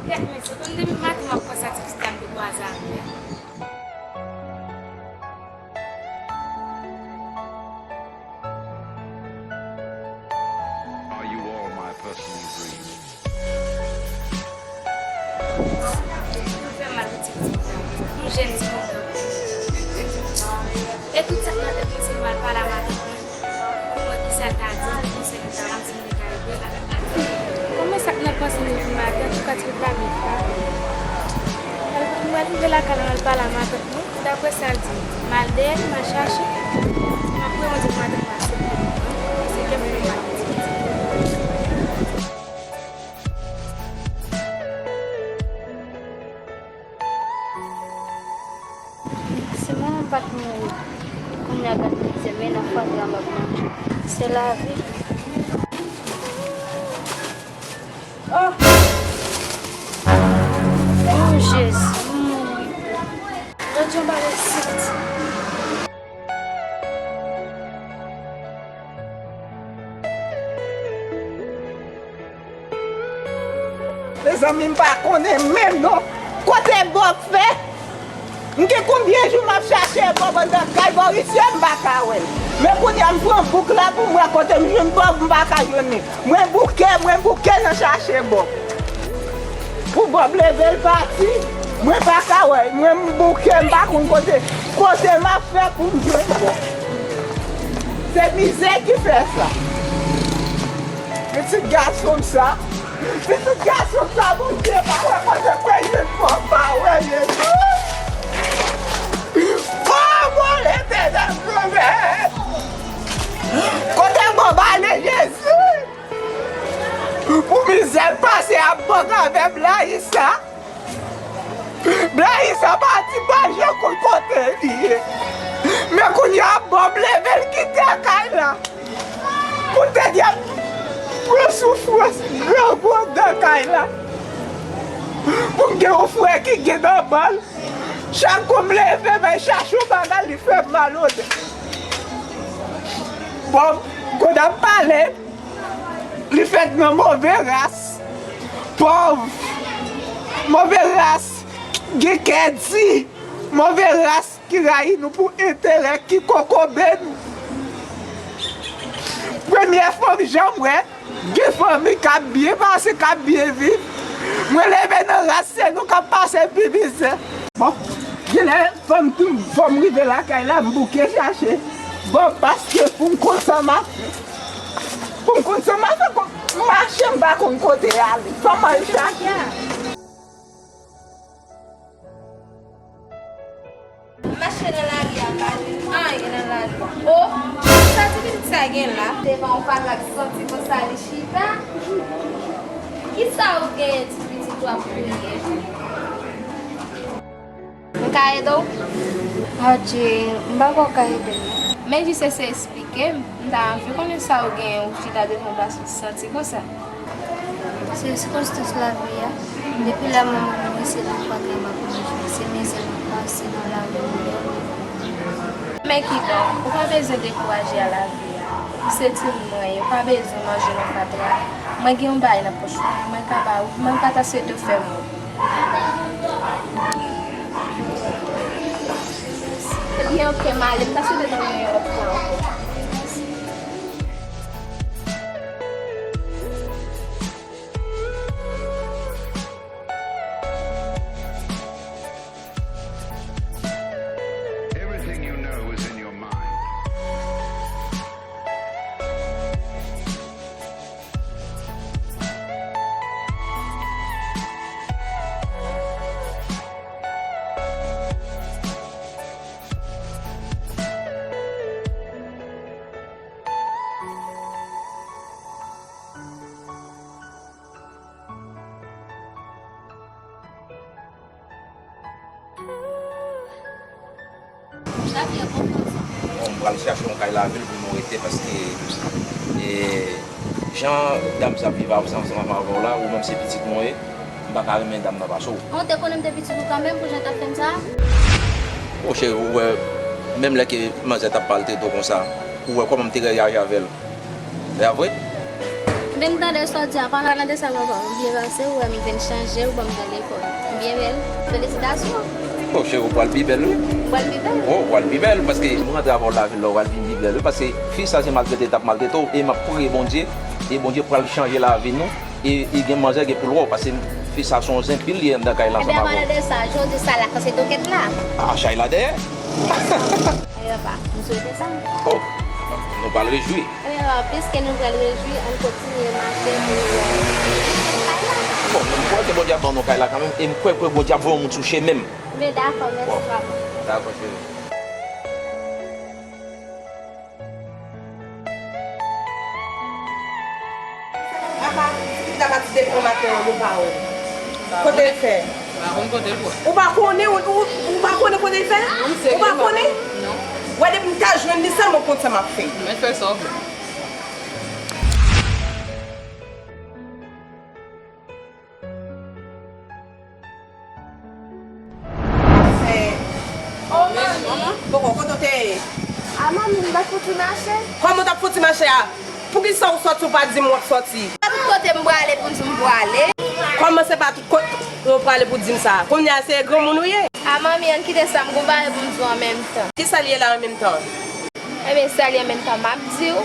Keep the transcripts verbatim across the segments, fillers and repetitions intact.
Kèk minit, se konn depi maten m ap panse a ti Kristèn de twa zane a. Are you all my personal dreams? Fè mal pou ti pitit la. Yon jèn timoun tankou li. E tout sa k nan tèt mwen, se pou m al pale a matant mwen, pou m wè kisa l ka di m, ki konsèy li ta ban m, si m te ka ede l. Kòman sa k nan panse m epi matant ou ka ti vin pale sa? Al, m al rive lakay la, m al pale a matant mwen. Daprè sa l di m, m al dèyè l, m al chache, m ap premande pou matant mwen aksepte m pran, paske kè m fè mal pou ti pitit. Si manman m pa t mouri, kounye a gad mizè, men nan fatra m ap manje. Se lavi. Oh! Oh, Jezi, m mouri. Jodi yon bagay sot. Mezanmi, m pa konnen menm non. Kote Bòb fè? M gen konbyen jou m ap chache Bòb anndan kay Bòrisye, m pa ka wè l. Men kounye a m pran bouk la pou m wè kote m jwenn Bòb, m pa ka jwenn li. Mwen bouke, mwen bouke nan chache Bòb. Pou Bòb leve l pati, mwen pa ka wè l. Mwen m bouke, m pa konn kote, kote m ap fè pou m jwenn Bòb. Se mizè ki fè sa. Pitit gason m sa. Pitit gason sa, Bondye, pa wè kote kwè jwenn fò, pa wè Jezi. Oh, mon Letènèl, Granmèt! Kote Bòb ale, Jezi? Pou mizè l pase ap bòg avè Blayisa. Blayisa pati pa jan konn kote li ye. Men kounye a Bòb leve l kite kay la. Pou te di ap pran soufrans grangou anndan kay la. Pou m gen yon frè ki gen nan bal. Chak kou m leve, m al chache yon bagay, li fè m mal odè. Bòb, kounye a m pale, li fèt nan move ras, pòv, move ras, gen kè di, move ras ki rayi nou pou enterè, ki kokobe nou. Premyè fanm jan m wè, gen fanmi k ap byen pase, k ap byen viv. Mwen leve nan ras se nou k ap pase pi mizè. Bon, genlè fò m tou, fò m rive lakay la, m bouke chache Bòb paske pou m konn sa m ap fè. Pou m konn sa m ap fè, pou m mache, m pa konn kote ale. Fò m al chache. Mache nan lari a, m pa jwenn anyen nan lari a. O, sa ti pitit sa gen la? Devan yon fatra ki santi konsa li chita. Kisa ou genyen, ti pitit, w ap kriye? M ka ede w? Adje, m pa kwè w ka ede m non. Men jis eseye esplike m. M ta anvi konnen sa ou genyen, ou chita devan yon plas ou santi konsa. Se sikonstans lavi a. Depi lè manman m mouri, se nan fatra m ap manje, se mizè m ap pase nan lari a. Men kidonk, ou pa bezwen dekouraje a lavi a. Ou se timoun mwen ye, ou pa bezwen manje nan fatra. Mwen gen yon bagay nan pòch mwen, mwen ka ba ou, men m pa ta swete w fè m wont. Ebyen, oke, m ale. M ta swete w jwenn yon lòt fwa ankò. Everything you know is in your mind. Bon, m pral chache yon kay lavil pou nou rete paske, e, jan dam sa ap viv ansanm avè w la, ou menm se pitit mwen w ye, m pa ka renmen dam nan pase w. An, w te konnen m te pitit ou kanmenm pou jan w t ap fè m sa? O cheri, ou wè, menm lè ke manzè t ap maltrete w konsa, ou wè kòman m te reyaji avè l. E a vre? Men m tande sa w di a, pa nan de sa m ankò. M byen pase, ou wè m vin chanje, ou ban m de lekòl. M byen bèl. Felisitasyon. Oh, cheri, ou pral pi bèl, wi. M pral pi bèl. Oh, ou pral pi bèl, paske m rantre avè w lavil la, ou pral vin pi bèl, wi, paske fi sa se maltrete l t ap maltrete w, e m ap priye Bondye, e Bondye pral chanje lavi nou, e, e gen manzè gen pou l wè w, paske fi sa se yon zen pil li ye anndan kay la ansanm avè w. Ebyen, pale de sa, jodi sa la, se doket la. A, chay la dèyè. Ebyen, pa, m swete sa. Oh, nou pral rejwi. Ebyen, piske nou pral rejwi, ann kontinye mache pou nou wè kay la. Bon, m kwè ke Bondye ap ban nou kay la kanmenm, e m kwè ke Bondye ap voye yon moun sou chemen m. Ebyen, dakò, mèsi, papa. Dakò, cheri. Apa, pitit la pati depi maten an, nou pa wè l. Kote l fè? Pa konn kote l pran. Ou pa konnen, ou, ou, ou pa konnen kote l fè? Non, m serye, ou pa konnen? Non. Wè, depi m ta jwenn li, sèlman konn sa m ap fè. Mèt fè sa w vle. Fè. Oh, manmi. Poko, kote w te ye? A, manmi, m t ap fouti mache. Kòman w t ap fouti mache a? Poukisa w sòti, w pa di m w ap sòti? Se pa tout kote m prale pou di m prale. Kòman se pa tout kote w prale pou di m sa? Kounye a se granmoun ou ye? A, manmi, ann kite sa, m gon bagay pou m di w an menm tan. Kisa l ye la an menm tan? Ebyen, sa l ye menm tan m ap di w.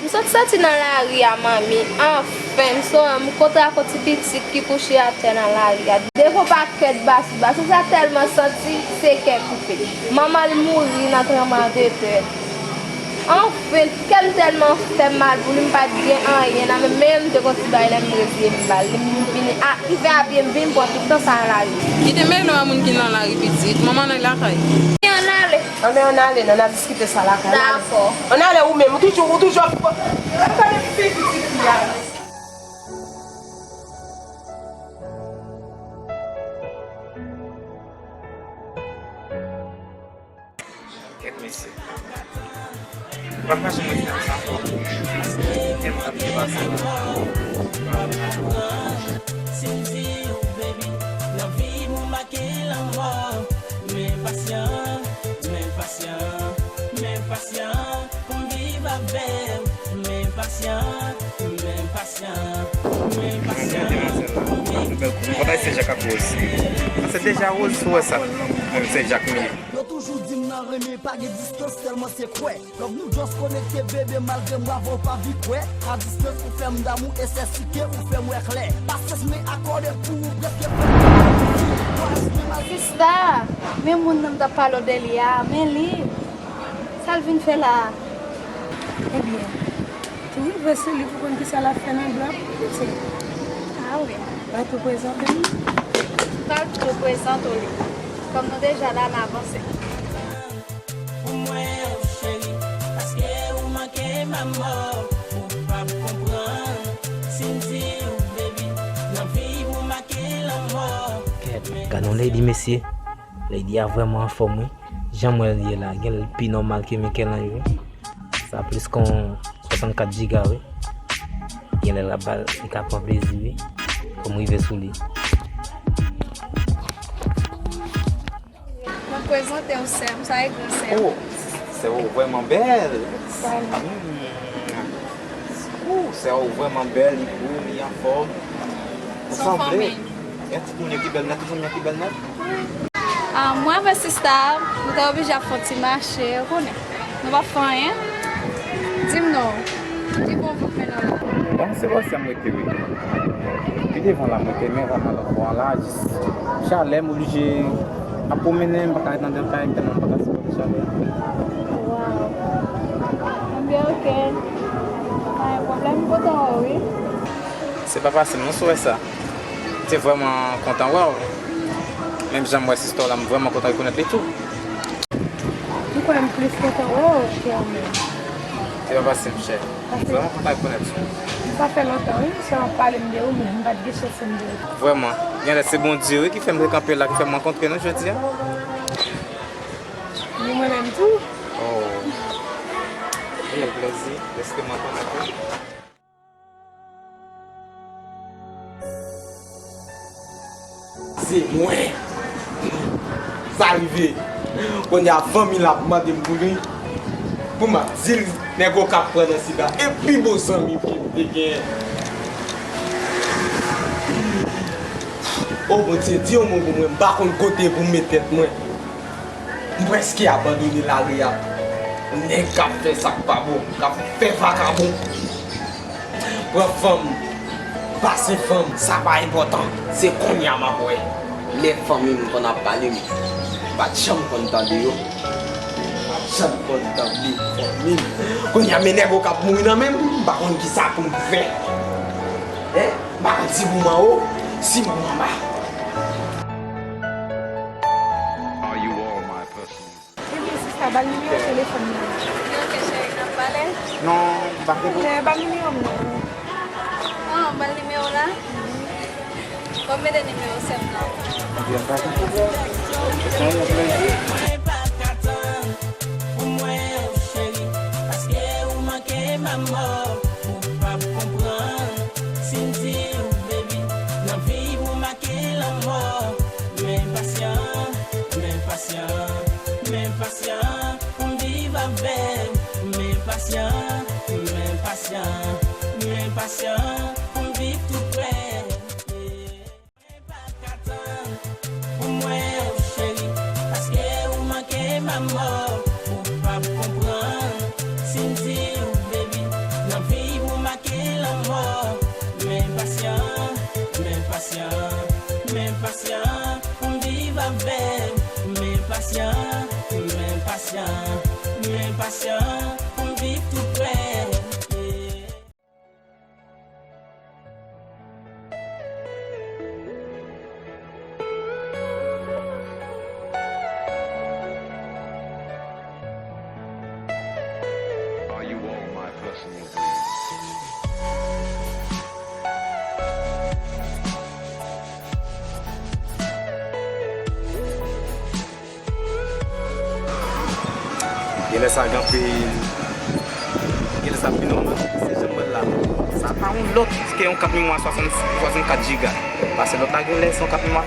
M sot soti nan lari a, manmi. Anfen, m so-, m kontre ak yon ti pitit ki kouche atè nan lari a. Depi yon pakèt basi, basi sa tèlman santi, se kè koupe. Manman l mouri nan tranblemanntè. Anfen, kè m tèlman fè m mal pou li, m pa t gen anyen nan men m, menm m te gon ti bay la, m reziye m ba l. M vini a, m fè a pye, m vin pran tout tan sa nan lari. Kite Melo a moun ki nan lari pitit, manman l lakay. Ann ale. Ann ale, ann ale, ann al diskite sa lakay, ann ale. Dakò. Ann ale ou menm, ou toujou, ou toujou ap, ap gade figi ti fi a. Kèt mesye. Mwen pa janm rete nan sa ankò. Paske tèlman ap depase la. Si m di w, baby, nan vi m ou make lanmò. Men pasyan, men pasyan, men pasyan, pou m viv avè w. Men pasyan, men pasyan, men pasyan, pou m viv avè w. Mwen kontan Sent Jak ap woz. Paske deja woz, ou wè sa. Mwen Sent Jak m ye. Yo toujou di m nan renmen pa gen distans, sèlman se kwè. Love nou just konekte, bebe, malgre m avè w pa vi kwè. A distans ou fè m damou, e se si ke ou fè m wè klè. Pasyans mwen akòde pou ou, prèske fè m Sista, men moun nan m t ap pale w de li a, men li, sa l vin fè la a? Ebyen, tou rive sou li pou konn kisa l ap fè nan blan pou piti. A wi. Ba tou prezante m. M pral tou prezante w li. Kòm nou deja la, n avanse. Pou mwen, cheri, paske ou manke m amò, ou p ap konprann. Si m di w, baby, nan vi w ou make lanmò. Kèt, gad yon lady, mesye. Lady a vrèman anfòm, wi. Jan m wè l ye la, genlè l pi nòmal ke Michelangelo. Sa plis ke yon swasannkat jiga, wi. Genlè l ap ba l, li ka pran plezi, wi. Fò m rive sou li. Mwen prezante w sè m, sa e gran sè m. Oh, sè w vrèman bèl. Salye. Mm. Oh, sè w vrèman bèl, li gwo, li anfòm. Ou sanble. Yon ti moun ki bèl nèt, ou konn yon ki bèl nèt? Ah, mwen avè sista, nou te oblije ap fè yon ti mache, ou konnen. Nou p ap fè anyen. Di m non, ki bon pou fè nan la? Bon, se bò sè m rete wi. Pi devan la, mwen te men raman lòt bò an la, jis chalè, m oblije ap pwomennen, m pa ka ret anndan kay, m tèlman m pa ka sipòte chalè. Waw. Ebyen, oke. Pa gen pwoblèm, m kontan wè w, wi. Se pa fasil, non, si w wè sa. M te vrèman kontan wè w. Menm jan m wè sista w la, m vrèman kontan rekonèt li tou. M kwè m plis kontan wè w ke w menm. Se pa fasil, monchè. M vrèman kontan rekonèt ou. Sa fè lontan, wi, misye ap pale m de ou, men m pa t gen chans pou m di w. Vrèman. Genlè se Bondye, wi, ki fè m te kanpe la, ki fè m rankontre nou jodi a. Ni mwen menm tou. Oh. Reyèl plèzi, lèske m antann ak ou. Se mwen. Sa rive. Kounye a fanmi l ap mande m pou li. Pou m ap di l, nèg Okap pran nan sida. E pi bon zanmi m te gen. O Bondye, di yon mo pou mwen, m pa konn kote pou m met tèt mwen. M prèske abandone lari a. Nèg k ap fè sa k pa bon, k ap fè vakabon. Pran fanm, pase fanm, sa pa enpòtan. Se kounye a m ap wè. Men fanmi m konn ap pale m, m pa t janm konn tande yo. M pa t janm konn tande fanmi m. Kounye a men nèg yo k ap mouri nan men m, m pa konn kisa pou m fè. Hein? M pa konn si pou m anwo, si pou m anba. Are you all my personal? Ebyen, sista, ba l nimewo telefòn nan. Li oke, cheri, n ap pale? Non, m pa gen pou... Ba m nimewo m nan. Ah, ba l nimewo la? Bon, m mete nimewo sè m nan. Ebyen, pa gen pwoblèm. Sa yon plezi. Mwen pa ka tann pou m wè w, cheri, paske ou manke m amò. Ou p ap konprann si m di w, baby, nan vi w ou make lanmò. Men pasyan, men pasyan, men pasyan pou m viv avè w. Men pasyan, men pasyan, men pasyan pou m viv tou prè. Mwen pa ka tann pou m wè w, cheri, paske ou manke m amò. Ou p ap konprann si m di w, baby, nan vi w ou make lanmò. Men pasyan, men pasyan, men pasyan pou m viv avè w. Men pasyan, men pasyan, men pasyan pou m viv tou prè. Are you all my personal dreams? Genlè sa gen anpil, genlè sa pi nòmal. Se jan m wè l la. Sa pa yon lòt ke yon kat memwa swasannsis, swasannkat jiga. Paske lòt la genlè se yon kat memwa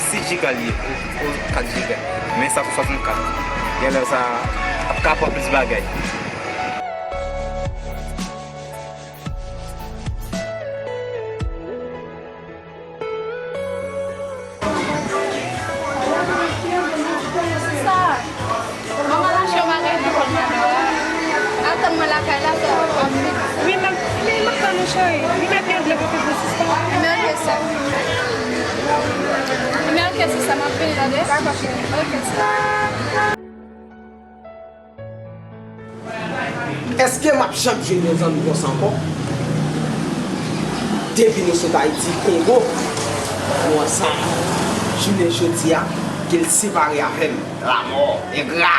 sis jiga li ye, o, o kat jiga. Men sa se swasannkat. Genlè sa ap ka pran plis bagay. Sa, manman lache w bagay nan kòm nan dò a. Atann mwen lakay la, sa w ap vin. Wi, m ap, wi, m ap tann ou, cheri. Wi, mèt gen dlo pou pitit sista. Men oke, sè. Men oke, sista, m ap vini, tande? Dakò, cheri. Oke, sè. Èske m ap janm jwenn yon zanmi konsa ankò? Depi nou sot Ayiti, Kongo, nou ansanm. Jounen jodi a, ke l separe avè m, lamò, engra,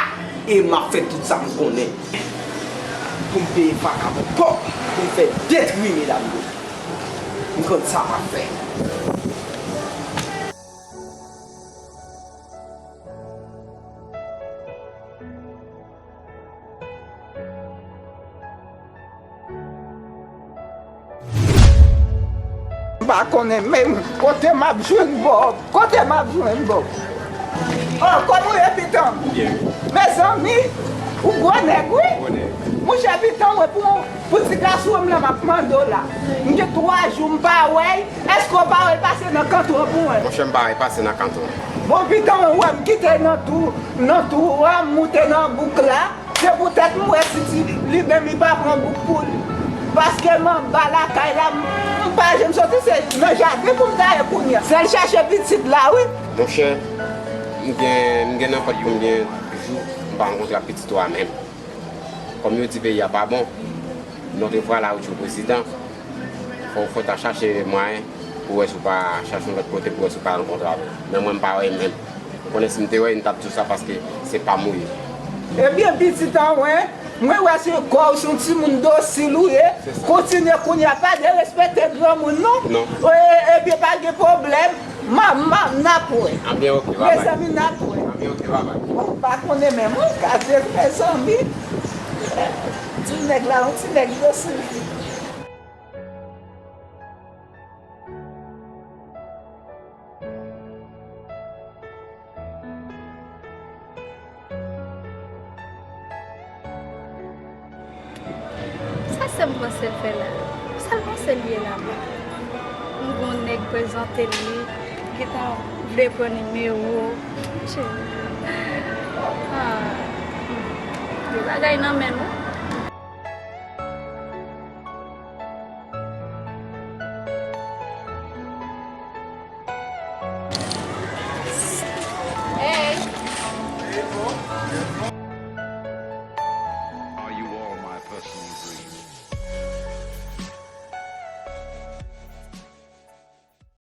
e m ap fè tout sa m konnen pou m peye vakabon kòb, pou m fè detwi medam yo. M konn sa m ap fè. M pa konnen menm kote m ap jwenn Bòb. Kote m ap jwenn Bòb? Oh, kòman w ye, pitan m? Byen. Mezanmi, ou gwo nèg, wi. Gwo nèg. Monchè, pitan mwen, pou, pou ti gason m lan, m ap mande w la. M gen twa jou m pa wè l. Èske w pa wè l pase nan kanton an pou mwen? Monchè, m pa wè l pase nan kanton an. Bon, pitan mwen, ou wè m kite nan tou, nan tou an, m moute nan bouk la. Se poutèt m wè si ti, li menm li pa pran bouk pou li. Paske m anba lakay la, m, m pa janm soti, se nan jaden pou m ta ye kounye a. Sèl chache pitit la, wi. Monchè, m gen, m gen nenpòt konbyen jou m pa rankontre ak pitit ou a menm. Kòm yo di peyi a pa bon, notre voilà ou tchou prezidan. Fò, fò w ta chache mwayen pou wè si w pa chache yon lòt kote, pou wè si w pa rankontre avè l. Men mwen, m pa wè l menm. Ou konnen si m te wè l, m t ap di w sa paske se pa m ou ye. Ebyen, pitit an mwen, mwen wè se kò w, se yon timoun dosil ou ye. Se sa. Kontinye kounye a, pa derespekte granmoun non. Non. E, ebyen, pa gen pwoblèm. Manman, n ap wè. Anbyen, oke, babay. Mezanmi, n ap wè. Anbyen, oke, babay. Ou pa konnen menm, wi, gade, mezanmi. Ti nèg la, yon ti nèg dosil. Sa sè m panse l fè la? Sa l panse l ye la menm? M gon nèg prezante l li. Gentan vle pran nimewo. Cheri. Ah. Gen bagay nan men nou. Hey.